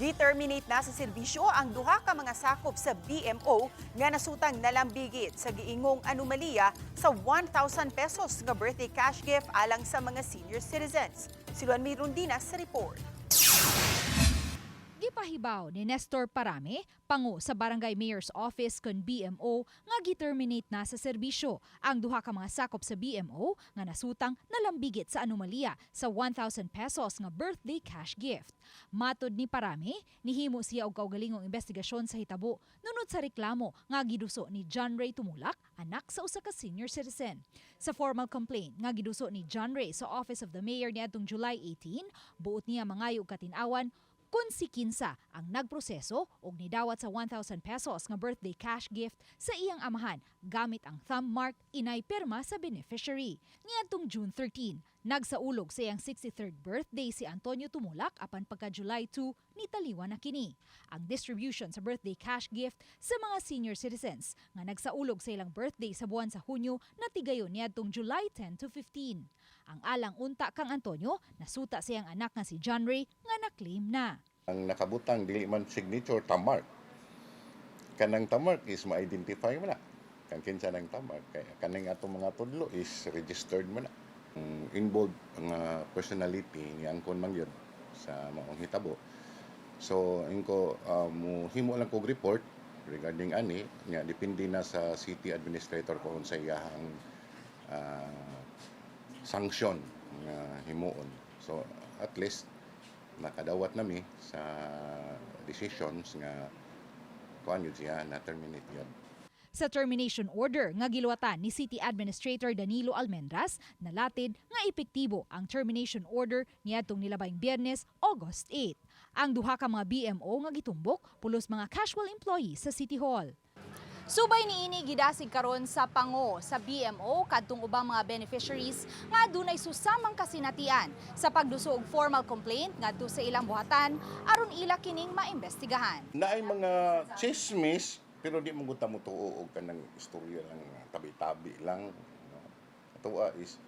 Gi-terminate na sa serbisyo ang duha ka mga sakop sa BMO nga nasutang nalambigit sa giingong anomalya sa ₱1,000 nga birthday cash gift alang sa mga senior citizens. Si Luan Mirundina sa report. Gipahibaw ni Nestor Parame, pango sa Barangay Mayor's Office kon BMO, nga gi-terminate na sa serbisyo ang duha ka mga sakop sa BMO nga nasutang nalambigit sa anomalya sa ₱1,000 nga birthday cash gift. Matod ni Parame, nihimo siya og kaugalingong investigasyon sa hitabo nunot sa reklamo nga giduso ni John Ray Tumulak, anak sa usa ka senior citizen. Sa formal complaint nga giduso ni John Ray sa Office of the Mayor niadtong July 18, buot niya mangayo og katin-awan kung si kinsa ang nagproseso og nidawat sa ₱1,000 nga birthday cash gift sa iyang amahan gamit ang thumb mark inay pirma sa beneficiary. Niadtong June 13, nagsaulog sa iyang 63rd birthday si Antonio Tumulak, apan pagka July 2 nitaliwan na kini. Ang distribution sa birthday cash gift sa mga senior citizens nga nagsaulog sa ilang birthday sa buwan sa Hunyo natigayon niadtong July 10 to 15. Ang alang unta kang Antonio, nasuta sa iyang anak nga si John Ray nga na-claim na. Ang nakabutang dili man signature, thumb mark. Kanang thumb mark is ma-identify mo na. Kang kinsa nang thumb mark. Kaya kaning atong mga tudlo is registered mo na. Ang involved ang personality ni angkon man gyud sa maong hitabo. So ingko mo himo lang kog report regarding ani nga depende na sa city administrator kung sa iyahang sanction nga himuon. So at least nakadawat nami sa decisions nga kuan yun siya na terminate yun. Sa termination order nga giluwatan ni City Administrator Danilo Almendras, nalatid nga epektibo ang termination order niadtong nilabayng Biyernes, August 8. Ang duha ka mga BMO nga gitumbok pulos mga casual employees sa City Hall. Subay niini, gidasig karon sa pango sa BMO kadtong ubang mga beneficiaries nga adunay susamang kasinatian sa pagduso og formal complaint ngadto sa ilang buhatan aron ila kining maimbestigahan. Naay mga chismis pero di mo gud ta motuo og kanang istorya lang nga tabi-tabi lang, no? Atoa is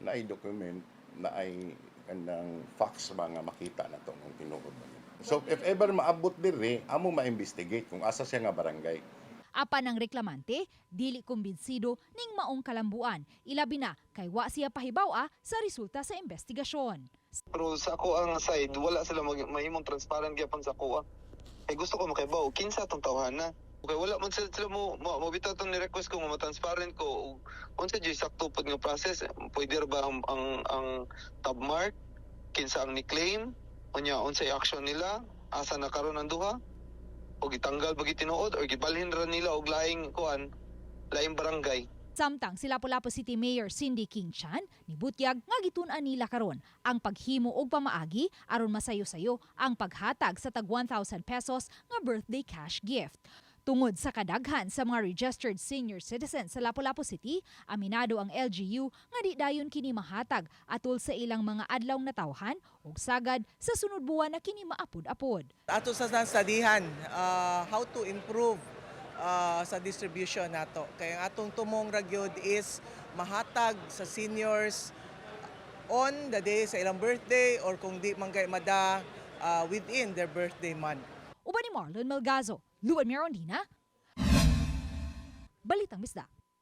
naay document, naay kanang facts ba nga makita na to ng tinuod ba yun. So if ever maabot diri, amo ma-investigate kung asa siya nga barangay. Apan ang reklamante, dili kumbinsido ning maong kalambuan, ilabi na kay wa siya pahibaw-a sa resulta sa investigasyon. Pero sa ako ang side, wala sila mahimong transparent gyapon sa ako. Kay gusto ko makibaw, kinsa tong tawhana. Okay, wala man sila mo bitaw tong ni-request ko nga ma-transparent ko ug unsa jud sakto pod nga process. Pwede ra ba ang thumb mark, kinsa ang ni-claim, unya unsay action nila, asa na karon ang duha? O gitanggal ba gitinuod or gibalhin ra nila og laing kuan, laing barangay? Samtang si Lapu-Lapu City Mayor Cindy King Chan nibutyag nga gitun-an nila karon ang paghimo og pamaagi aron masayo-sayo ang paghatag sa tag ₱1,000 nga birthday cash gift. Tungod sa kadaghan sa mga registered senior citizens sa Lapu-Lapu City, aminado ang LGU nga di dayon kini mahatag atol sa ilang mga adlaw natawhan ug sagad sa sunod buwan na kini maapod-apod. Ato sa studyhan how to improve sa distribution nato. Kaya ang atong tumong ra gyud is mahatag sa seniors on the day sa ilang birthday or kung di man kay mada, within their birthday month. Uban ni Marlon Malgazo, Luan Mirondina, Balitang Bisdak.